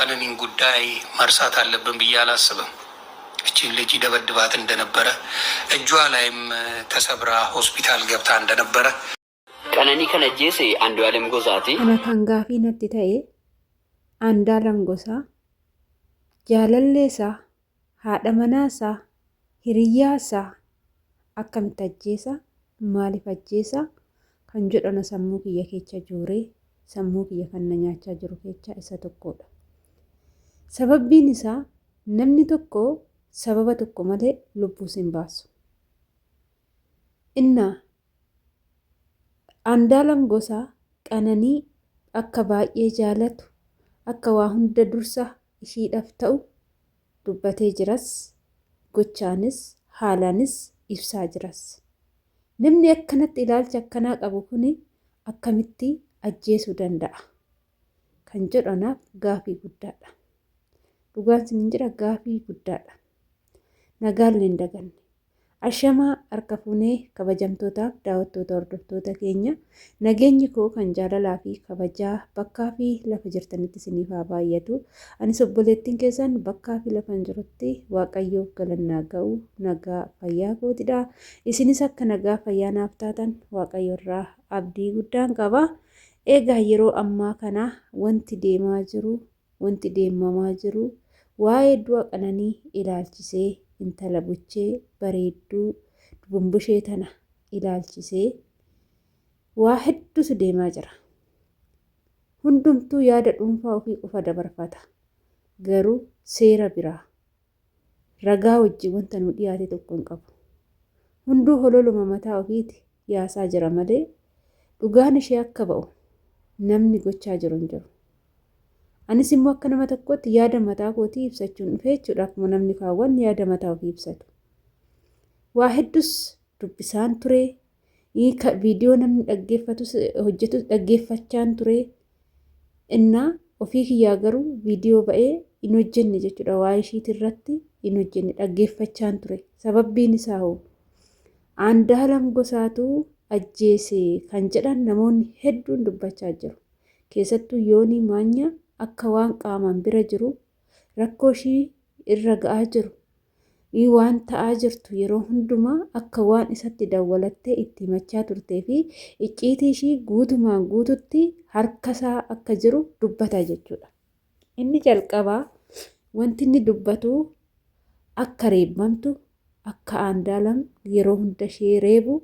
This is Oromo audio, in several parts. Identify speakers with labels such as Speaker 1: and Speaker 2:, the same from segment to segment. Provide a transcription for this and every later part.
Speaker 1: የቀነኒን ጉዳይ መርሳት አለብን ብዬ አላስብም። እቺን ልጅ ይደበድባት እንደነበረ እጇ ላይም ተሰብራ ሆስፒታል ገብታ እንደነበረ
Speaker 2: Qananii kan ajjeese Andu'aalem Gosaati.
Speaker 3: Ana kan gaafii natti ta'e Andaalam Gosaa jaalallee isaa, haadha manaa isaa, hiriyyaa isaa akkamitti ajjeesa? Maaliif ajjeesa? Kan jedhu ana sammuu kiyya keessa jooree sammuu kiyya kan na nyaachaa jiru keessaa isa tokkodha. Sababbiin isaa namni tokko sababa tokko malee lubbuus hin baasu. Innaa Andaalam Gosaa Qananii akka baay'ee jaalatu, akka waa hunda dursa ishiidhaaf ta'u dubbatee jiras, gochaanis haalaanis ibsaa jiras. Namni akkanatti ilaalcha akkanaa qabu kun akkamitti ajjeesuu danda'a? Kan jedhu anaaf gaafii guddaadha. Dhugaan isiniin jedha, gaafii guddaadha. Nagaallee hin daganne. Ashamaa, harka fuunee, kabajamtootaaf daawwattoota, hordoftoota keenya, nageenyi koo kan jaalalaa fi kabajaa bakkaa fi lafa jirtanitti isiniif haa baay'atu. Anis obboleettiin keessan bakkaa fi lafa hin jirutti Waaqayyoof galannaa ga'u nagaa fayyaa kootidha. Isinis akka nagaa fayyaa naaf taatan Waaqayyo irraa abdii guddaan qaba. Egaa yeroo ammaa kana wanti deemaa jiru, wanti deemamaa jiru waa'ee du'a Qananii ilaalchisee, intala buchee bareedduu bumbushee tana ilaalchisee waa hedduutu deemaa jira. Hundumtuu yaada dhuunfaa ofii qofa dabarfata. Garuu seera biraa ragaa wajjin wanta nu dhiyaate tokko hin qabu. Hunduu hololuma mataa ofiiti yaasaa jira malee dhugaan ishee akka ba'u namni gochaa jiru hin jiru. Anis immoo akka nama tokkootti yaada mataa kootii ibsachuun dhufe jechuudha. Akkuma namni kaawwan yaada mataa ofii ibsatu. Waa hedduus dubbisaan ture. Viidiyoo namni dhaggeeffatus hojjetus dhaggeeffachaan ture. Innaa ofii kiyyaa garuu viidiyoo ba'ee hin hojjenne jechuudha. Waa'ee ishiitii irratti hin hojjenne, dhaggeeffachaan ture. Sababbiin isaa hoo Andaalam Gosaatu ajjeese kan jedhan namoonni hedduun dubbachaa jiru. Keessattuu Yoonii Maanyaa akka waan qaamaan bira jiru rakkoo ishii irra ga'aa jiru, waan ta'aa jirtu yeroo hundumaa akka waan isatti dawwalattee itti himachaa turtee fi icciitii ishii guutumaan guututti harkasaa akka jiru dubbata jechuudha. Inni jalqabaa wanti inni dubbatu akka reebamtu, akka Andaalam yeroo hunda ishee reebu,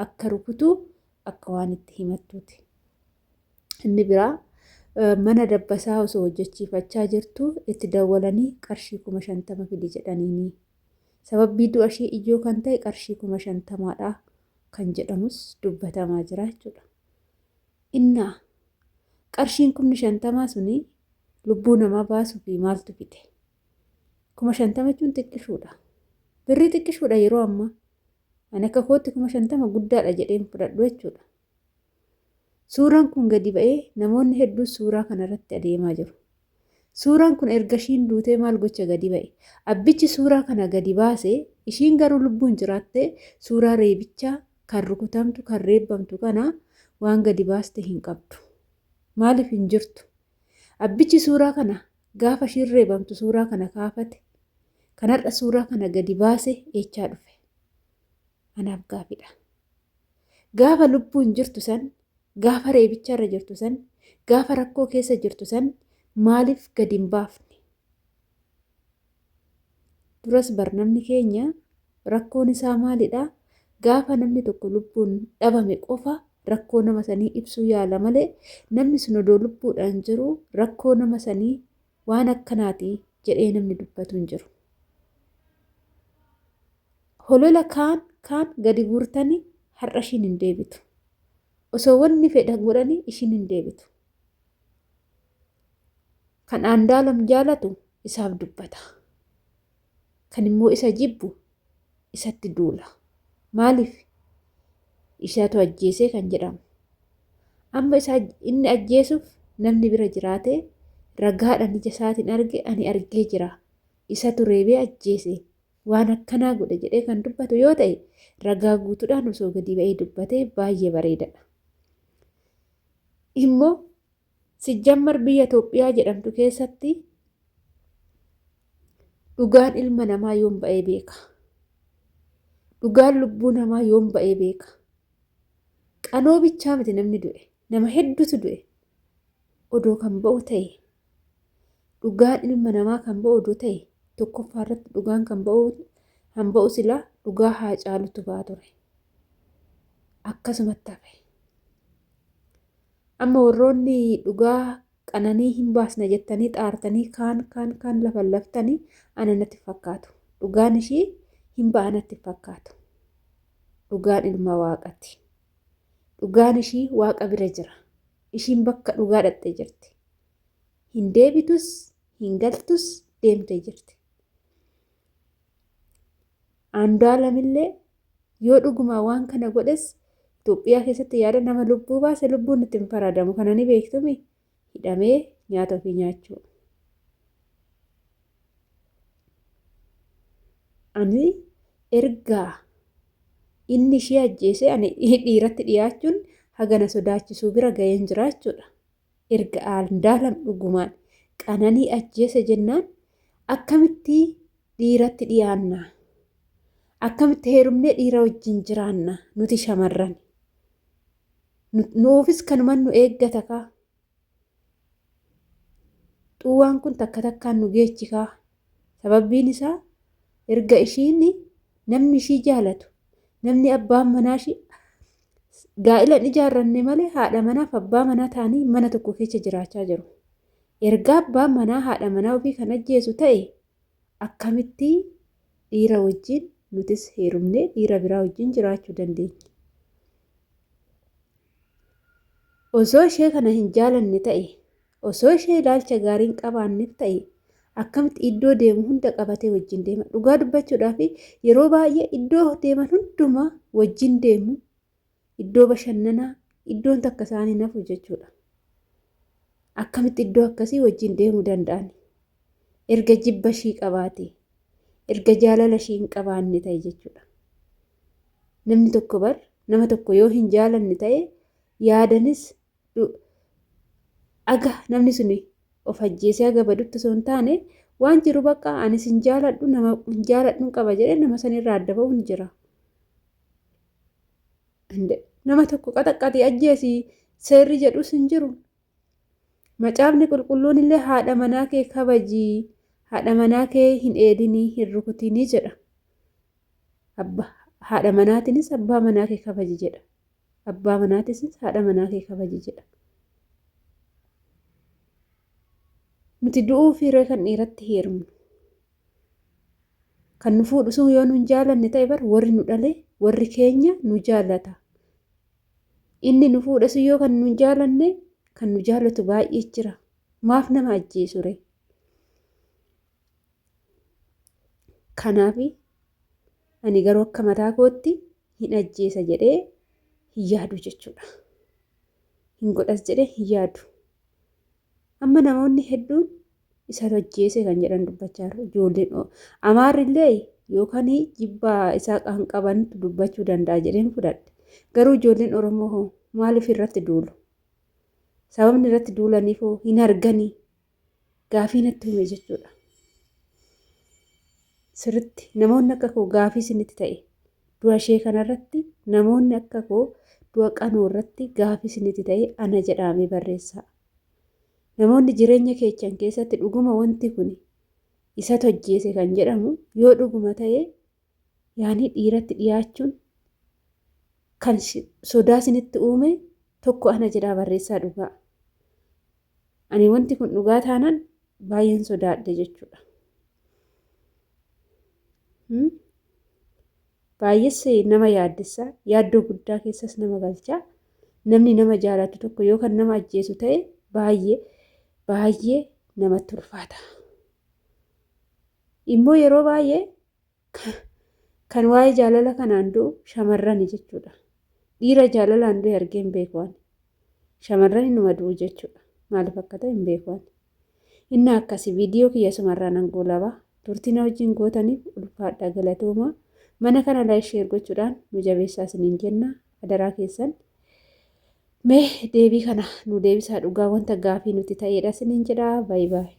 Speaker 3: akka rukutu akka waan itti himattuuti. Inni biraa mana dabbasaa osoo hojjechiifachaa jirtu itti dawwalanii qarshii 50,000 fidi jedhaniini. Sababbii du'a ishee ijoo kan ta'e qarshii 50,000dha kan jedhamus dubbatamaa jira jechuudha. Innaa qarshiin 50,000 suni lubbuu namaa baasuu fi maaltu fide? 50,000 jechuun xiqqishuudha. Birrii xiqqishuudha yeroo ammaa. Ani akka kootti 50,000 guddaadha jedheen fudhadhu jechuudha. Suuraan kun gadi ba'ee namoonni hedduun suuraa kana irratti adeemaa jiru. Suuraan kun erga ishiin duutee maal gocha gadi ba'e? Abbichi suuraa kana gadi baase, ishiin garuu lubbuun jiraattee suuraa reebichaa kan rukutamtu, kan reebbamtu kana waan gadi baaste hin qabdu. Maaliif hin jirtu? Abbichi suuraa kana gaafa ishiin reebamtu suuraa kana kaafate, kan har'a suuraa kana gadi baase eechaa dhufe? Anaaf gaafidha. Gaafa lubbuun jirtu san, gaafa reebicharra jirtu san, gaafa rakkoo keessa jirtu san maaliif gadi hin baafne? Duras bar namni keenya rakkoon isaa maalidha? Gaafa namni tokko lubbuun dhabame qofa rakkoo nama sanii ibsuu yaala malee namni sun odoo lubbuudhaan jiru rakkoo nama sanii waan akkanaati jedhee namni dubbatu hin jiru. Holola kaan kaan gadi guurtanii har'a ishiin hin deebitu. Osoo wanni fedhan godhanii ishiin hin deebitu. Kan Andaalam jaalatu isaaf dubbata. Kan immoo isa jibbu isatti duula. Maaliif? Isatu ajjeesee kan jedhamu. Amma isa inni ajjeesuuf namni bira jiraate ragaadhaan ija isaatiin arge, ani argee jira. Isatu reebee ajjeese, waan akkanaa godhe jedhee kan dubbatu yoo ta'e, ragaa guutuudhaan osoo gadi ba'ee dubbatee baay'ee bareedadha. Immoo sijjammar biyya Itoophiyaa jedhamtu keessatti Dhugaan ilma namaa yoom ba'ee beeka? Dhugaan lubbuu namaa yoom ba'ee beeka? Qanoo bichaa miti namni du'e. Nama hedduutu du'e. Odoo kan ba'u ta'e dhugaan ilma namaa kan ba'u odoo ta'e tokkoffaa irratti dhugaan kan ba'u kan ba'u silaa dhugaa Haacaalutu ba'a ture. Akkasumatti hafe. Amma warroonni dhugaa qananii hin baasna jettanii xaartanii kaan kaan kaan lafan laftanii ana natti fakkaatu. Dhugaan ishii hin ba'a natti fakkaatu. Dhugaan ilma waaqati. Dhugaan ishii waaqa bira jira. Ishiin bakka dhugaa dhaxxee jirti. Hin deebitus, hin galtus deemtee jirti. Andu'aalamillee yoo dhugumaa waan kana godhes Itoophiyaa keessatti yaada nama lubbuu baase lubbuun itti hin faradamu. Kana ni beektumi hidhamee nyaata ofii nyaachuu. Ani ergaa inni ishee ajjeese ani dhiiratti dhiyaachuun hagana sodaachisuu bira ga'een jira jechuudha. Erga Andu'aalam dhugumaan qananii ajjeese jennaan akkamitti dhiiratti dhiyaanna? Akkamitti heerumnee dhiira wajjin jiraanna nuti shamarran? Nuufis kanuman nu eeggata kaa. Xuwwaan kun takka takkaan nu geechi kaa. Sababbiin isaa erga ishiin namni ishii jaalatu namni abbaan manaa ishii gaa'ila hin ijaarranne malee haadha manaaf abbaa manaa ta'anii mana tokko keessa jiraachaa jiru. Erga abbaan manaa haadha manaa ofii kan ajjeesu ta'e akkamitti dhiira wajjin nutis heerumnee dhiira biraa wajjin jiraachuu dandeenya? Osoo ishee kana hin jaalanne ta'e, osoo ishee ilaalcha gaarii hin qabaanneef ta'e, akkamitti iddoo deemu hunda qabatee wajjin deema? Dhugaa dubbachuudhaaf yeroo baay'ee iddoo deeman hundumaa wajjin deemu, iddoo bashannanaa, iddoon takka isaanii nafu jechuudha. Akkamitti iddoo akkasii wajjin deemuu danda'an? Erga jibba ishii qabaate, erga jaalala ishii hin qabaanne ta'e jechuudha. Namni tokko bar nama tokko yoo hin jaalanne ta'e yaadanis aga namni suni of ajjeesee haga badutti osoo hin taane waan jiru bakka anis hin jaaladhu nama hin jaaladhuun qaba jedhee nama sanirraa adda ba'uun jira. Nama tokko qaxaqqatii ajjeesi seerri jedhus hin jiru. Macaafni qulqulluun illee haadha manaa kee kabaji, haadha manaa kee hin eelinii, hin rukutinii jedha. Abba, haadha manaatiinis abbaa manaa kee kabaji jedha. Abbaa manaatiinis haadha manaa kee kabaji jedha. Nuti du'uu fi ree kan dhiiratti heerumnu. Kan nu fuudhu sun yoo nu hin jaalanne ta'e bar warri nu dhale warri keenya nu jaalata. Inni nu fuudhe sun yoo kan nu hin jaalanne kan nu jaalatu baay'ee jira. Maaf nama ajjeesu ree? Kanaaf ani garuu akka mataa kootti hin ajjeesa jedhee hin yaadu jechuudha. Hin godhas jedhee hin yaadu. Amma namoonni hedduun isatu ajjeese kan jedhan dubbachaa jiru. Ijoolleen Amaarrillee yookaan jibbaa isaa kan qabantu dubbachuu danda'a jedheen fudhadhe. Garuu ijoolleen Oromoo hoo maaliif irratti duulu? Sababni irratti duulaniif hoo hin arganii? Gaafii natti uume jechuudha. Sirritti namoonni akka koo gaafii isinitti ta'e du'a ishee kanarratti namoonni akka koo du'a qanoo irratti gaafii isinitti ta'e ana jedhaamee barreessaa. Namoonni jireenya keechan keessatti dhuguma wanti kun isatu ajjeese kan jedhamu yoo dhuguma ta'e yaanii dhiiratti dhiyaachuun kan sodaa isinitti uume tokko ana jedhaa barreessaa dhugaa. Ani wanti kun dhugaa taanaan baay'een sodaadhe jechuudha. Baay'ees nama yaaddessa, yaaddoo guddaa keessas nama galcha. Namni nama jaalatu tokko yoo kan nama ajjeesu ta'e baay'ee baay'ee namatti ulfaata. Immoo yeroo baay'ee kan waa'ee jaalala kanaan du'u shamarrani jechuudha. Dhiira jaalalaan du'e argee hin beeku ani. Shamarran inuma du'u jechuudha. Maaliif akka ta'e hin beeku ani. Inni akkasi viidiyoo kiyya asumarraa nan goolaba. Turtii na wajjin gootaniif ulfaadhaa galatoomaa. Mana kana like share gochuudhaan nu jabeessaa isiniin jenna. Adaraa keessan. Mee deebii kana nu deebisaa dhugaa wanta gaafii nuti ta'eedha isiniin jedha. Baay baay.